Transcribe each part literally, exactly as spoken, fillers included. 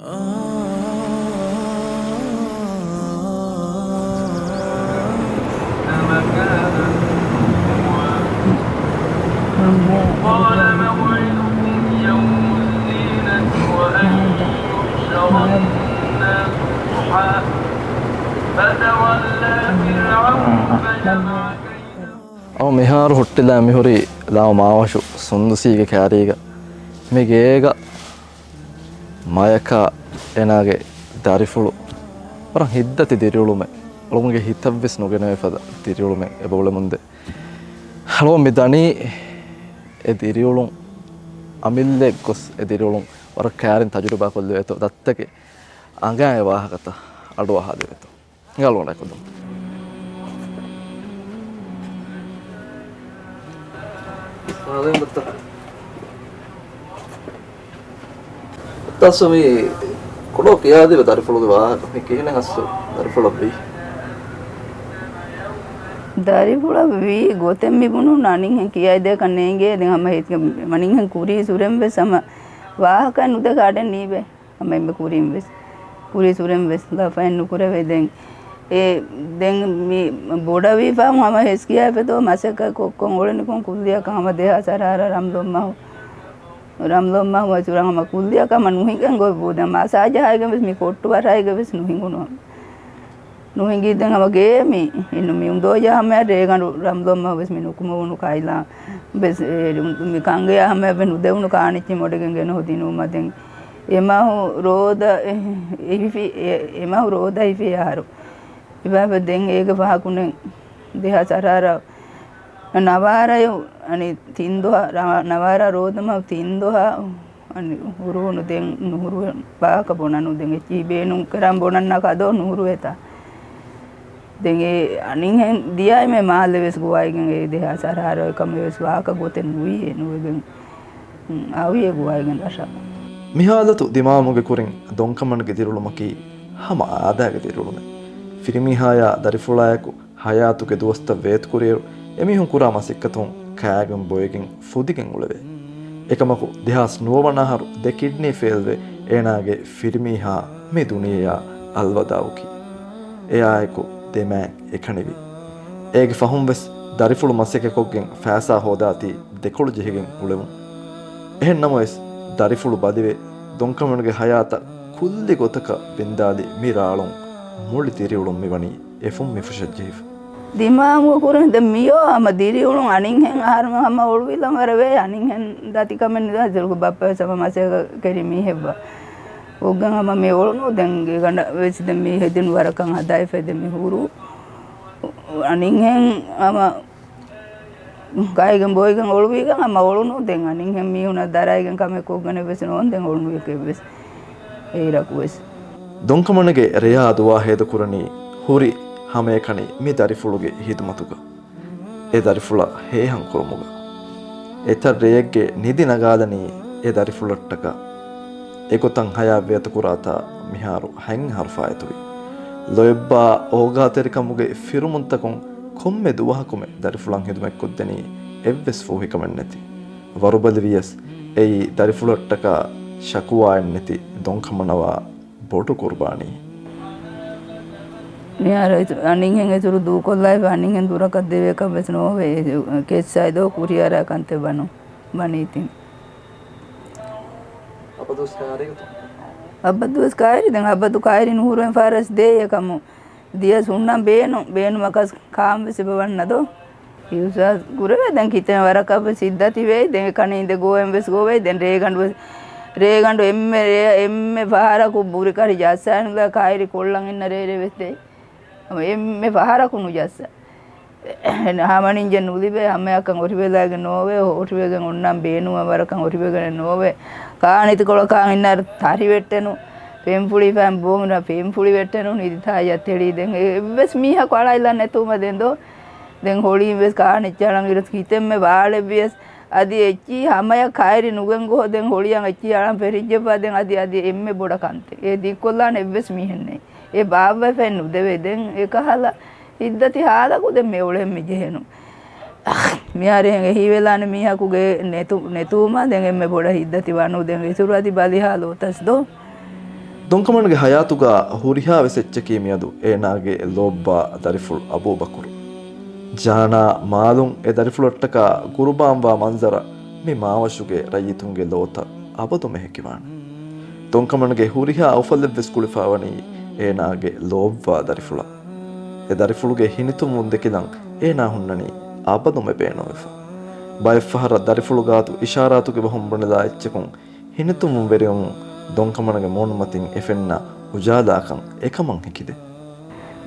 قال موعدكم يوم الزينة وأن يحشر الناس ضحى فتولى فرعون فجمع كيده. އައު މިހާރު ހުއްޓިލާ މިހުރީ ލާމާވަށު ސުންދުސީގެ ކާރީގަ. މި ގޭގަ މަޔަކާ އޭނާގެ ދަރިފުޅު ވަރަށް ހިތްދަތި ދިރިއުޅުމެއް، އަޅުގަނޑުގެ ހިތަށްވެސް ނުގެނެވޭ ފަދަ ދިރިއުޅުމެއް އެބައުޅެމުންދޭ. އަޅުގަނޑު މި ދަނީ އެ ދިރިއުޅުން އަމިއްލައަށް ގޮސް އެ ދިރިއުޅުން ވަރަށް ކައިރިން ތަޖުރިބާ ކޮށްލެވޭތޯ، ދައްތަގެ އަނގައިން އެ ވާހަކަތައް އަޑުއަހާލެވޭތޯ. ގަލުގަނޑަކު ދުން. އަހަރެން ދައްތަ. އައްތާސް މި ކުޑަ ކިޔާދިވެ ދަރިފުޅުގެ ވާހަކަ މި ކިހިނެއް ހަސްސު ދަރިފުޅަށް ވީ؟ ދަރިފުޅަށް ވީ ގޮތެއް މި ބުނުން އަނިހެން ކިޔައިދޭކަށް ނޭނގޭ. ދެން ހަމަ ހިތްގެ މަނިންހެން ކުރީ ސުރެން ވެސް ހަމަ ވާހަކަ ނުދެ ގާޑެން ނީބޭ. ހަމަ އެންމެ ކުރިން ވެސް، ކުރި ސުރެން ވެސް ލަފައެއް ނުކުރެވޭ. ދެން އެ، ދެން މި ބޮޑަވީފާ ހަމަ ހެސްކިޔާފެތޯ މަސައްކަތް ކޮށްކޮށް އުޅެނިކޮށް ކުއްލިއަކަށް ހަމަ ދެހާސް އަށާރަ ރަމްލޯ މަހު، ރަމްލޯ މަހު އައިސުރަން ހަމަ ކުއްލިއަކަށް ހަމަ ނުހިނގަން ގޮތް ބޫ. ދެން މަސާޖަހާއިގެން ވެސް މި ކޮއްޓުވަރާއިގެ ވެސް ނުހިނގުނު. ނުހިނގީ ދެން ހަމަ ގޭ މި އިންނު މި އުނދޯ ޖަހަމޭ ރޭގަނޑު ރަމްލޯ މަހު ވެސް މި ނުކުމެވުނު ކައިލާ ވެސް އެ، މި ކަންގެ ހަމަ ވެ ނުދެވުނު ކާނިއްޗި މޮޑެގެން ގެނަހު ދިނުމަ ދެން އެމަހު ރޯދަ އެ، އެހިފި، އެ، އެމަހު ރޯދަ ހިފި އަހަރު. އެބައި ދެން އޭގެ ފަހަކުނެ ދެހާސް އަށާރަ ނަވާރަޔު، އަނި ތިން ދުވަހަ، ރާ-، ނަވާރަ ރޯދަމަހު ތިން ދުވަހަ، އަނި ހުރުހުނު ދެން ނުހުރު ބާކަ ބޮނަނު ދެން އެއްޗިހި ބޭނުން ކެރާން ބޮނަންނާ ކަދޯ ނުހުރުވޭތާ. ދެން އެ އަނިހެން ދިޔާއިމެ މާލެ ވެސް ގޮވައިގެން އެ ދެހާސް އަށާރަ ކަމެއް ވެސް ވާކަ ގޮތެއް ނުވިއޭ ނުވެގެން. އާވިއޭ ގޮވައިގެން ރަށަށް. މި ހާލަތު ދިމާވުމުގެ ކުރިން ދޮންކަމަންގެ ދިރިއުޅުމަކީ ހަމަ އާދައިގެ ދިރިއުޅުމެއް. ފިރިމީހާޔާ ދަރިފުޅާއެކު ހަޔާތުގެ ދުވަސްތައް ވޭތުކުރިއިރު، އެމީހުން ކުރާ މަސައްކަތުން ކާގެން ބޮއެގެން ފުދިގެން އުޅެވޭ. އެކަމަކު، ދެހާސް ނުވަ ވަނަ އަހަރު ދެ ކިޑްނީ ފެއިލްވެ، އޭނާގެ ފިރިމީހާ މި ދުނިޔެއާ އަލްވަދާއުކީ. އެއާއެކު ދެ މާތް އެކަނިވި. އޭގެ ފަހުން ވެސް ދަރިފުޅު މަސައްކަތްކޮށްގެން ފައިސާ ހޯދާތީ ދެކޮޅު ޖެހިގެން އުޅެވުން. އެހެން ނަމަވެސް، ދަރިފުޅު ބަލިވެ، ދޮންކަމަނުގެ ހަޔާތަށް ކުއްލި ގޮތަކަށް ވިންދާލި މި ރާޅުން މުޅި ދިރިއުޅުން މިވަނީ އެފުން މިފުށަށް ޖެހިފަ. ދިމާވުމުގެ ކުރިން ދެން މިއޮ ހަމަ ދިރިއުޅުން އަނިންހެން އަހަރު ހަމަ އޮޅުވިލަން ވަރަށް ވޭ. އަނިންހެން ދަތިކަމެއް ނުދާ ދިރުގު ބައްޕަ ވެސް ހަމަ މަސައްކަތް ކެރި މީހެއްވާ. އޮއްގަން ހަމަ މި އޮޅުނު ދެން ގެގަނޑަށް ވެސް ދެން މި ހެދިން ވަރަކަށް ހަދާއިފަ ދެން މި ހުރު. އަނިންހެން ހަމަ ކައިގެން ބޮއިގެން އޮޅުވީގެން ހަމަ އޮޅުނު. ދެން އަނިންހެން މީހުނަށް ދަރައިގެން ކަމެއް ކޮށްގެނެއް ވެސް ނޯން ދެން އޮޅުނު އެކެއް ވެސް އެއިރަކު ވެސް. ދޮންކަމަނުގެ ރެޔާ ދުވާ ހޭދަކުރަނީ ހުރި ހަމައެކަނި މި ދަރިފުޅުގެ ހިދުމަތުގަ. އެ ދަރިފުޅަށް ހޭހަން ކުރުމުގަ. އެތައް ރެޔެއްގެ ނިދި ނަގާލަނީ އެ ދަރިފުޅަށްޓަކާ. އެގޮތަށް ހަޔާތް ވޭތުކުރާތާ މިހާރު ހަތް އަހަރު ފާއިތުވި. ލޯތްބާ އޯގާތެރިކަމުގެ ފިރުމުންތަކުން ކޮންމެ ދުވަހަކުމެ ދަރިފުޅަށް ހިދުމަތްކޮށްދެނީ އެއްވެސް ފޫހިކަމެއް ނެތި. ވަރުބަލި ވިޔަސް އެއީ ދަރިފުޅަށްޓަކާ ޝަކުވާއެއްނެތި ދޮންކަމަނަވާ ބޮޑު ޤުރުބާނީ. މިހާރު އަނިންހެން އިތުރު ދޫކޮށްލާފަ އަނިންހެން ދުރަކަށް ދެވޭކަށް ވެސް ނޯވޭ. ކެއްސައިދޯ ކުރިއަރާ ކަންތެއް ވަނު ވަނީތިން. އަބަދުވެސް ކާރީގަތޯ؟ އަބަދުވެސް ކާރި. ދެން އަބަދު ކާރި ނުހުރުވެން ފާރަސް ދޭ އެކަމު. ދިޔަސް ހުންނަން ބޭނު، ބޭނުމަކަސް ކާން ވެސް އެބަ ވަންނަދޯ. އިހުސާސް ކުރެވޭ ދެން ކިތަން ވަރަކަށް ވެސް ހިތްދަތި ވޭ. ދެން އެކަނި އިނދެ ގޯވެން ވެސް ގޮވޭ. ދެން ރޭގަނޑު ވެސް، ރޭގަނޑު އެންމެ ރޭ، އެންމެ ފަހަރަކު ބުރިކަށި ޖައްސާނުލާ ކާއިރި ކޮށްލަން އިންނަ ރޭރޭ ވެސް ދޭ. އެންމެ ފަހަރަކު ނުޖައްސާ. ހަމަނިންޖެއް ނުލިބޭ، ހަމަޔަކަށް އޮށިވެލައިގެން ނޯވޭ، އޮށިވެގެން އޮންނާން ބޭނުމަށް ވަރަކަށް އޮށިވެގެނެއް ނޯވޭ. ކާނިތިކޮޅަކާ އިންނަ ތަރިވެއްޓެނު، ފެންފުޅި ފައިން ބޯން ފެންފުޅި ވެއްޓެނު، ނިދިތާޔަށް ތެޅީ ދެން އެއްވެސް މީހަކު އަޅާއިލާ ނެތުމަށް ދެން ދޯ. ދެން ހޮޅީން ވެސް ކާނިއްޗާޅަން އިރު ކިތެއްމެ ވާޅެއްވިޔަސް އަދި އެއްޗީ ހަމަޔަށް ކައިރި ނުގެން ގޮހޮ ދެން ހޮޅިއަށް އެއްޗީ އަޅަން ފެށިއްޖެއްވާ ދެން އަދި، އަދި އެންމެ ބޮޑަށް ކަންތެއް. އެ ދިއްކޮށްލާނެ އެއްވެސް މީހެއް ނެތް. އެ ބާއްވައިފައެއް ނުދެވޭ. ދެން އެކަހަލަ ހިތްދަތި ހާލަކު ދެން މި އުޅެން މި ޖެހެނު. މިހާރު އެހެން އެހީވެލާނެ މީހަކުގެ ނެތު-، ނެތުވުމާ ދެން އެންމެ ބޮޑަށް ހިތްދަތި ވަނު. ދެން އިތުރު އަދި ބަލިހާ ލޯތަސް ދޯ. ދޮންކަމަންގެ ހަޔާތުގަ ހުރިހާ ވެސް އެއްޗަކީ މިއަދު އޭނާގެ ލޯބިވާ ދަރިފުޅު އަބޫބަކުރު. ޖާނާ މާލުން އެ ދަރިފުޅަށްޓަކާ ގުރުބާންވާ މަންޒަރަށް މި މާވަށުގެ ރައްޔިތުންގެ ލޯތައް އަބަދުމެ ހެކިވާނެ. ދޮންކަމަންގެ ހުރިހާ އުފަލެއްވެސް ގުޅިފައިވަނީ އޭނާގެ ލޯބިވާ ދަރިފުޅަށް. އެ ދަރިފުޅުގެ ހިނިތުންވުން ދެކިލަން އޭނާ ހުންނަނީ އަބަދުމެ ބޭނުންވެފަ. ބައެއްފަހަރަށް ދަރިފުޅު ގާތު އިޝާރާތުގެ ބަހުން ބުނެލާ އެއްޗަކުން ހިނިތުންވުން ވެރިވަމުން ދޮންކަމަންގެ މޫނުމަތިން އެ ފެންނަ އުޖާލާކަން އެކަމަށް ހެކިދޭ.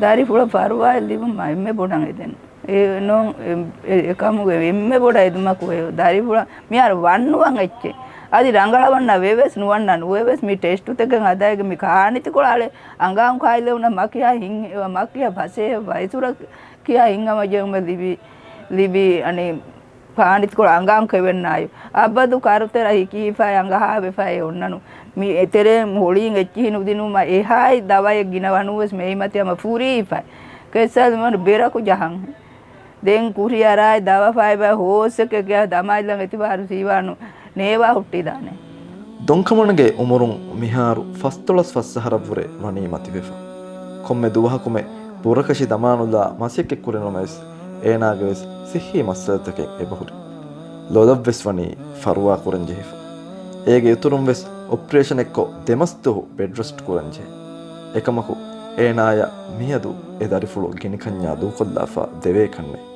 ދަރިފުޅަށް ފަރުވާއެއް ލިބުން މަ އެންމެ ބޮޑަށް އެދެން. އެ ނޫން، އެ، އެ، އެކަމުގެ އެންމެ ބޮޑަށް އެދުމަކު އެ ދަރިފުޅަށް މިހާރު ވަންނުވަން އެއްޗެއް. އަދި ރަނގަޅަށް ވަންނަ ވެވެސް ނުވަންނަ ނުވެވެސް މި ޓެސްޓުތަކެއް ހަދާގެ މި ކާނިތިކޮޅާ އަޅެ އަނގާން ކާއިލެވުނަ މަކިޔާ ހިން، މަކިޔާ ފަސޭހަ ވައިސުރަ ކިޔާ ހިންހަމަޖެހުމެއް ލިބި، ލިބި އަނެއް ކާނިތިކޮޅު އަނގާން ކެވެންނާއި. އަބަދު ކަރުތެރަ ހިކިހިފާއި އަނގަހާވެފާއި އޮންނަނު. މި އެތެރޭ ހޮޅީން އެއްޗިހި ނުދިނުމަށް އެހާއި ދަވައެއް ގިނަ ވަނުވެސް މޭމަތި ހަމަ ފުރީފައި. ކެއްސަލުމަން ބެރަކު ޖަހަން. ދެން ކުރިއަރާއި ދަވަފައިބަ ހޯސްއެކެކެ ދަމާއިލަން އެތިބާރު ސީވާނު ނޭވާ ހުއްޓިދާނެ. ދޮންކަމަންގެ އުމުރުން މިހާރު ފަސްދޮޅަސް ފަސް އަހަރަށްވުރެ ވަނީ މަތިވެފަ. ކޮންމެ ދުވަހަކުމެ ބުރަކަށި ދަމާނުލާ މަސައްކަތް ކުރިނަމަވެސް، އޭނާގެވެސް ސިއްހީ މައްސަލަތަކެއް އެބަހުރި. ލޮލަށްވެސް ވަނީ ފަރުވާ ކުރަން ޖެހިފަ. އޭގެ އިތުރުންވެސް އޮޕްރޭޝަނެއްކޮށް ދެމަސް ދުވަހު ބެޑްރެސްޓް ކުރަން ޖެހޭ. އެކަމަކު، އޭނާޔަށް މިއަދު އެ ދަރިފުޅު ގިނިކަންޏާ ދޫކޮށްލާފަ ދެވޭކަށްނެތް.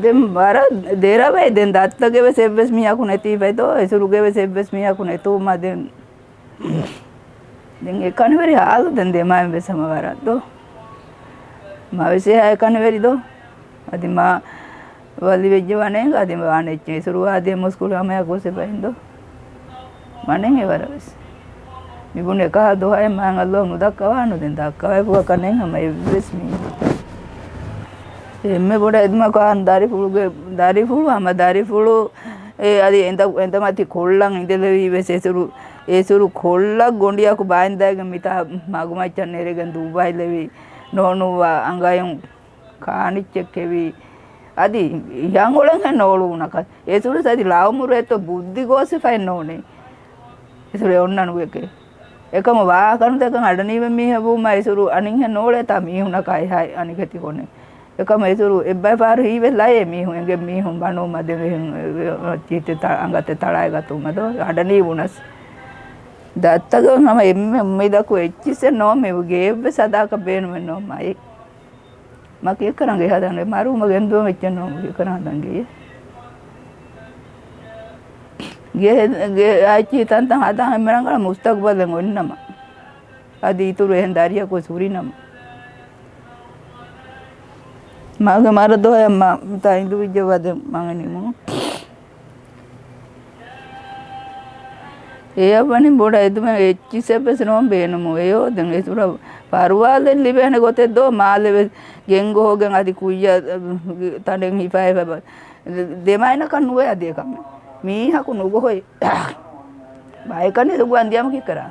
ދެން ވަރަށް ދެރަވޭ. ދެން ދައްތަގެވެސް އެއްވެސް މީހަކު ނެތީފައި ދޯ، އިސުރުގެވެސް އެއްވެސް މީހަކު ނެތުވުމާ ދެން، ދެން އެކަނިވެރި ހާލު ދެން ދެމާއިން ވެސް ހަމަ ވަރަށް ދޯ. މަވެސް އެހާ އެކަނިވެރި ދޯ. އަދި މާ ވަލި ވެއްޖެ ވަނޭގަ އަދި ވާނެ އެއްޗެއް އިސުރު އާދޭ މުސްކުޅި ހަމަޔަށް ގޮސް އެބައިން ދޯ. ވަނެ އެވަރަށް ވެސް. މިބުނި އެކަހަ ދުހައެއް މާ އަލްލޯ ނުދައްކަވާނު ދެން ދައްކަވައިފުވަ ކަނެއް ހަމަ އެއްވެސް މީ. އެންމެ ބޮޑަށް އެދުމަކާ ދަރިފުޅުގެ، ދަރިފުޅު ހަމަ ދަރިފުޅު އެ އަދި އެނދަ، އެނދަމަތި ކޮށްލަން އިނދެލެވީ ވެސް އެސުރު، އެސުރު ކޮށްލަ ގޮނޑިއަކު ބާއިންދާގެން މިތާ މަގުމައްޗަށް ނެރެގެން ދުއްވައިލެވި ނޯނުއްވާ އަނގަޔުން ކާނިއްޗެއް ކެވީ. އަދި އިހަށް އުޅެންހެން ނޯޅުވުނަކަށް. އެސުރު ސަދި ލައުމުރު އެތޯ ބުއްދި ގޯސިފައެއް ނޯނޭ. އެސުރެ އޮންނަނުވެކެ. އެކަމު ވާހަކަނުދަކަން އަޑަނީވެ މީހަށް ވުމަށް އެސުރު އަނިހެން ނޯޅޭތާ މީހުނަކާ އެހާ އަނިކެތި ކޮނެ. އެކަމު އެސުރު އެއްބައި ފާރު ހީވެ ލަޔޭ މީހުން އެނގެ މީހުން ބަނޫމަ ދެން އެހެން ޗީތެ ތަ، އަނގަތެ ތަޅާއި ގަތުމަ ދޯ އަޑަނީ ވުނަސް. ދައްތަގަ ހަމަ އެންމެ އުއްމީދަކު އެއްޗިސެއް ނޯ މި ގޭއްވެ ސަދާކަށް ބޭނުމެއް ނޯ މައި. މަ ކިއެއްކަރަން ގެ ހަދަން މަރުވުމަ ގެންދުވަން އެއްޗެއް ނޯ މަ ކިއެއްކަރަން ހަދަން ގެ. ގެ، ގެ އައިޗީ ތަންތަން ހަދާ ހަމަ ރަނގަޅަށް މުސްތަގުބަލެއް އޮންނަމަ. އަދި އިތުރު އެހެން ދަރިޔަކު ވެސް ހުރިނަމަ. މާގެ މަރަދޯޔަށް މަ ތައިދުވިއްޖެ ވަދެ މަގެ ނިމުނު. އެޔަށްވަނީ ބޮޑަށް އެދުމެއް އެއްޗިސެއްވެސް ނޯން ބޭނުމު. އެޔޯ ދެން އެސުރަ ފަރުވާލެއް ލިބޭނެ ގޮތެއް ދޯ މާލެވެ ގެންގޮހޯގެން އަދި ކުއްޔަށް ތަނެއް ހިފައި ދެމައިނަކަށް ނުވޭ އަދި އެކަމެއް. މީހަކު ނުގޮހޮތް ބައެކަނި ސުގު އަންދިޔަމަކީ ކަރާ.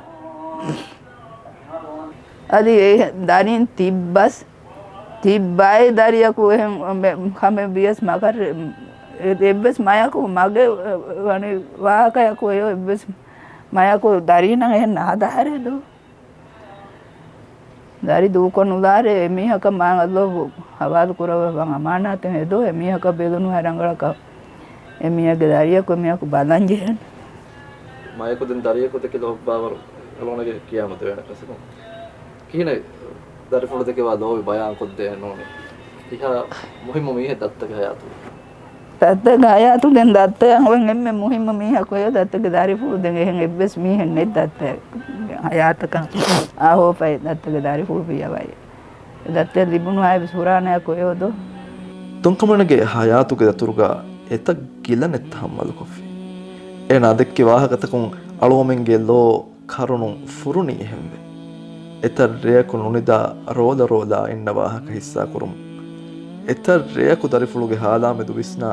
އަދި އެ ދަރިން ތިއްބަސް، ތިއްބައި ދަރިޔަކު އެހެން ކަމެއް ވިޔަސް މަގަށް އެއްވެސް މަޔަކު މަގެ ވަނީ ވާހަކަޔަކު އެއްވެސް މަޔަކު ދަރީންނަށް އެހެން ނާދާހަރޭ ދޯ. ދަރި ދޫކޮށް ނުލާރޭ އެމީހަކަށް މާ އަލްލޯ ހަވާލު ކުރައްވަ ވަން އަމާނާތެއް އެދޯ އެމީހަކަށް ބެލުނު އަ ރަނގަޅަކަށް އެމީހަކެ ދަރިޔަކު އެމީހަކު ބަލަން ޖެހެން. މަޔަކު ދެން ދަރިޔަކު ދެކެ ލޯބިވާވަރު އަޅުގަނޑުގެ ކިޔާމަ ދެވޭނެ ކަސަކު. ކިހިނެއް ދަރިފުޅު ދެކެވާ ލޯބި ބަޔާން ކޮށްދޭ ނޫނީ. ކިހާ މުހިއްމު މީހެއް ދައްތަގެ ހަޔާތު. ދައްތަގެ ހަޔާތު ދެން ދައްތަޔަށް ހުވެން އެންމެ މުހިއްމު މީހަކު އެޔޯ ދައްތަގެ ދަރިފުޅު ދެން އެހެން އެއްވެސް މީހެއް ނެތް ދައްތަ ހަޔާތަކަށް އާ ހޯފައި ދައްތަގެ ދަރިފުޅު ފިޔަވައި. ދައްތަ ލިބުނު ހާއި ވެސް ހުރާނަޔަކު އެޔޯ ދޯ. ދޮންކަމަންގެ ހަޔާތުގެ ދަތުރުގަ އެތައް ގިލަނެއް ތަހައްމަލުކޮށްފި. އޭނާ ދެއްކި ވާހަކަތަކުން އަޅުގަމެންގެ ލޯ ކަރުނުން ފުރުނީ އެހެންވެ. އެތައް ރެޔަކު ނުނިދާ ރޯލަ ރޯލާ އިންނަ ވާހަކަ ހިއްސާކުރުމުން. އެތައް ރެޔަކު ދަރިފުޅުގެ ހާލާމެދު ވިސްނާ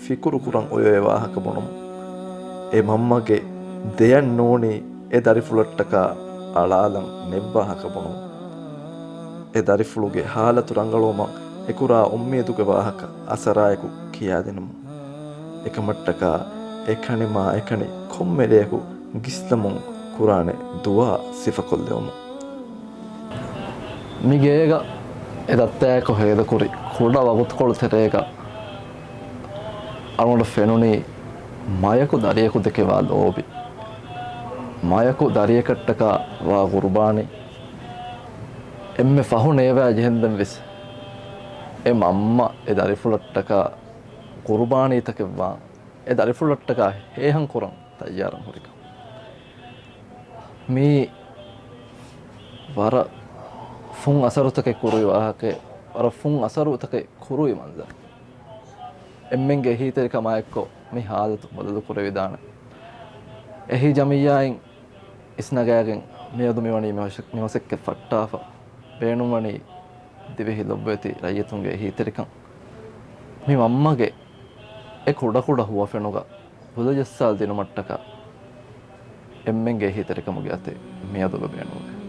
ފިކުރު ކުރަން އޮޔޮއެ ވާހަކަ ބުނުމުން. އެ މަންމަގެ ދެޔަށް ނޫނީ އެ ދަރިފުޅަށްޓަކާ އަޅާލަން ނެތް ވާހަކަ ބުނުމުން. އެ ދަރިފުޅުގެ ހާލަތު ރަނގަޅުވުމަށް އެކުރާ އުއްމީދުގެ ވާހަކަ އަސަރާއެކު ކިޔާދިނުމުން. އެކަމަށްޓަކާ އެކަނި މާ އެކަނި ކޮންމެ ރެޔަކު ގިސްލަމުން ކުރާނެ ދުޢާ ސިފަކޮށްލެވުމުން. މި ގޭގަ އެ ދައްތައާއެކު ހޭދަކުރި ކުޑަ ވަގުތުކޮޅު ތެރޭގަ އަޅުގަނޑަށް ފެނުނީ މަޔަކު ދަރިޔަކު ދެކެވާ ލޯބި. މަޔަކު ދަރިޔަކަށްޓަކާ ވާ ގުރުބާނީ. އެންމެ ފަހު ނޭވާ ޖެހެންދެން ވެސް އެ މަންމަ އެ ދަރިފުޅަށްޓަކާ ގުރުބާނީތަކެއް ވާން، އެ ދަރިފުޅަށްޓަކާ ހޭހަން ކުރަން ތައްޔާރަށް ހުރިކަން. މީ ވަރަށް ފުން އަސަރުތަކެއް ކުރުވި ވާހަކައެއް، ވަރަށް ފުން އަސަރުތަކެއް ކުރުވި މަންޒަރު. އެންމެންގެ އެހީތެރިކަމާއެއްކޮށް މި ހާލަތު ބަދަލު ކުރެވިދާނެ. އެހީ ޖަމިއްޔާއިން އިސްނަގާގެން މިއަދު މިވަނީ މި މަސައް-، މި މަސައްކަތް ފައްޓާފަ. ބޭނުންވަނީ ދިވެހި ލޮބުވެތި ރައްޔިތުންގެ އެހީތެރިކަން. މި މަންމަގެ އެ ކުޑަކުޑަ ހުވަފެނުގަ ބުލަޖައްސާލަދިނުމަށްޓަކާ އެންމެންގެ އެހީތެރިކަމުގެ އަތެއް މިއަދުގަ ބޭނުންވޭ.